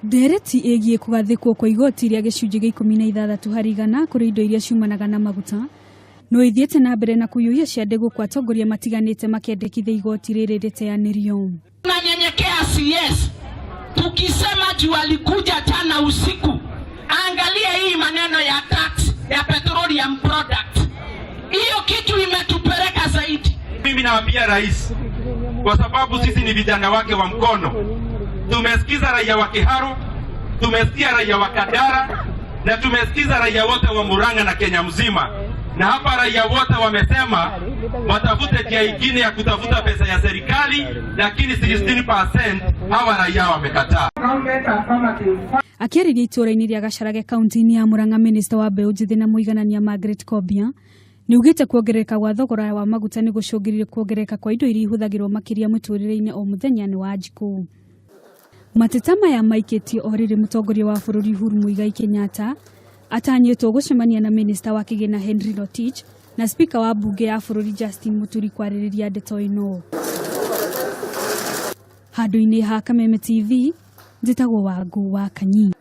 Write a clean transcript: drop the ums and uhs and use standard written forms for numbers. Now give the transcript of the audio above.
Ndereti ĩgiĩ kũgathĩkwo kwa igoti rĩa gĩcunjĩ gĩa 16 harĩ igana kũrĩ indo iria ciumanaga na maguta no ithiĩte na mbere na kũiyũria ciande gũkũ atongoria matiganĩte makĩendekithia igoti rĩrĩ rĩteanĩrio. Tunanyenyekea CS tukisema juu alikuja jana usiku, angalia hii maneno ya tax ya petroleum product, hiyo kitu imetupeleka zaidi. Mimi nawaambia rais, kwa sababu sisi ni vijana wake wa mkono, tumesikiza raia wa Kiharu, tumesikia raia wa Kandara na tumesikiza raia wote wa Murang'a na Kenya mzima, na hapa raia wote wamesema watafute njia ingine ya kutafuta pesa ya serikali, lakini 16% hawa raia wamekataa. Akĩarĩria itũũra-inĩ rĩa Gacharage kaunti-inĩ ya Murang'a, minista wa mbeũ njĩthĩ na mũiganania Margaret Kobia nĩaugĩte kuongerereka gwa thogora wa maguta nĩ gũcũngĩrĩrie kuongerereka kwa indo iria ihũthagĩrwo makĩria mũtũrĩre-inĩ o mũthenya nĩ wa njikũ. Mateta maya maikĩtio o rĩrĩ mũtongoria wa bũrũri Uhuru Muigai Kenyatta atanyĩtwo gũcemania na minista wa kĩgĩna Henry Rotich na spika wa mbunge ya bũrũri Justin Muturi kwarĩrĩria ndeto ĩno. Handũ-inĩ ha Kameme TV, njĩtagwo Wangũ wa Kanyi.